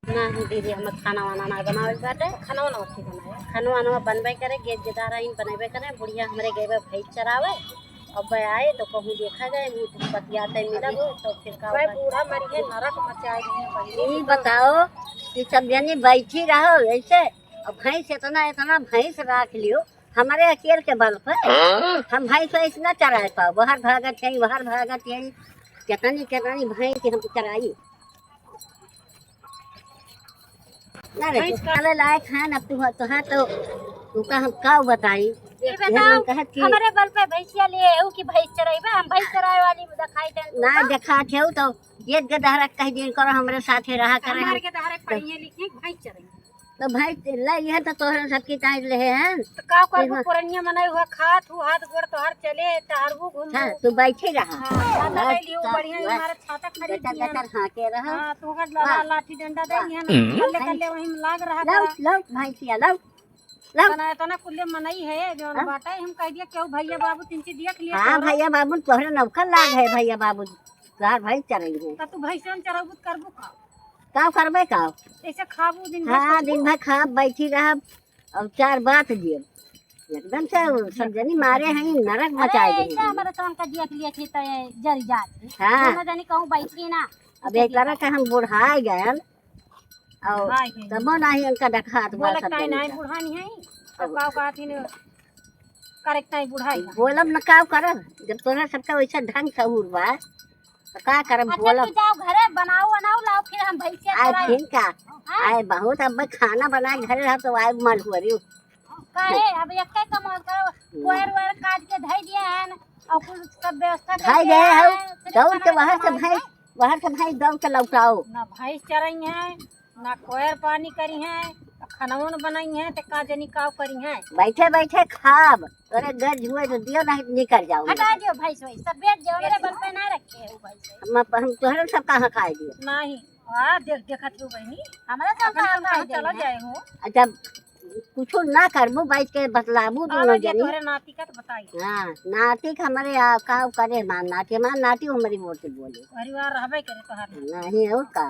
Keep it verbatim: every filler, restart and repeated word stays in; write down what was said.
नहीं दीदी, हम खाना वाना ना बनावे बाटे। खाना वाना ओथी बनाए। खाना वाना बनबे करे, गैस जदा रही बनबे करे। बुढ़िया हमरे गए बा भैंस चरावे, अब आए तो कहूँ देखा जाए, मुँह बतियाते मिलब तो फिर का भाई होगा? बूढ़ा मरी है, नरक मचाए दिए बहिनी। ई बताओ कि सब जनी बैठी रहो ऐसे, अब भैंस इतना, इतना भैंस राख लियो, हमरे अकेल के बल पे। हाँ? हम भैंस वैंस ना चराए पाओ, बाहर भागत है, बाहर भागत है, कितनी, कितनी भैंस हम चराई। ना रे, भैंस तू का खाले लायक है ना, तू, तोहार तो, तू का हम का बताई? ये ये बताओ, हम कहत कि हमरे बल पे भैंसिया ले आऊ कि भैंस चराइबा? हम भैंस चराए वाली दिखाई दे ना। दिखात है तो ये गदहरा कह दिन करो, हमरे साथे रहा करे हमारे हम। के दहरे तो पढ़िए लिखिए, भैंस चराइए। तो भैंस ले, यह तो तोहरे सबकी ताई ले हैं। तो का करबू, इहाँ पुरनिया मनाई हुआ, खात हूँ, हाथ गोड़ तोहार चले, टहरबू, घूमबू। हाँ, तू बैठे रहा। हाँ, ना बस, लगाई लियो, तो बढ़िया ही बस। हमारा छाता खरीद गटर, दिया। गटर हाँके रहा। हाँ, तू ओकर ला-, वाह। लाठी डंडा दे वाह। दिया ना, हम्म। कल्ले, कल्ले वहीं में लाग रहा लो, था। लो, भैंसिया, लो, लो। तना, तना कुल्ले मनई है, जो हाँ? बाटा है, हम कह दिया, क्यों भैया बाबू तिनकी दिया के लिए हाँ, तोरा? भैया बाबू, तोहरे नौकर लाग है, भैया बाबू, तोहार भैंस चरई है। तो तू भैंसन चरबू, करबू का? का करबे का? ऐसे खाबू दिन भर हाँ, खाबू? दिन भर खाब, बैठी रहब और चार बात दियब। एकदम से सब जनी मारे हैं, नरक अरे, मचाए दे ऐसे हैं। हमारे तवन का दिया के लिए थी तो ये जल जात। हाँ। दोनों जनी कहूँ बैठी ना। अब एक तरह का हम बुढ़ाए गयल और भाई है। तबो नाही उनका देखात बा बोलत सब ताई जनी नाही का। बुढ़ानी है। अब अब का कहती ने करे के ताई बुढ़ाई है। बोलब न का करब, जब तोहरा सबका वैसा ढंग सहूर बा, तो का करब अच्छा, बोलब? तू जाओ घरे, बनाओ, बनाओ, लाओ, फिर हम भैंसिया आए चराई। फिर का? हाँ? आए बहुत, अब खाना बना के घरे रह तो आए मलहुअरी। काहे? अब एक कमाल करो, हम्म। कोयर वोयर काट के धई दिया है ना, और कुछ सब व्यवस्था कर धई दिया दे है, है, फिर दौड़ खाना के वहाँ से बनाओ। भैंस, वहाँ से भैंस दौड़ के लौटाओ। ना भैंस चराई है, ना कोयर पानी करी है, तो खानवन बनाई है, तो का जनी काव करी है। बैठे बैठे खाब, तोरे गज हुए तो दियो, नहीं निकल जाओ। हटा दियो भैंस वैस, सब बेच दियो, हमरे बल पे ना रखे है वो भैंस वैस। हम, हम तोहरे सब कहाँ खाए दियो? नहीं, हाँ, देख, देखत हो बहिनी, हमरा सब अपने कहाँ हम खाए कहाँ चला दियो? जाए हो? अच्छा, कुछो ना करबो, बैठ के बतलाबू दोनों आवे जे जनी। तोहरे नाती का तो बताई। हाँ, नाती के हमरे आ, काव करे हमार नाती, हमार नाती हमरी वोट बोले। परिवार रहबे करे तोहर। नहीं हो का?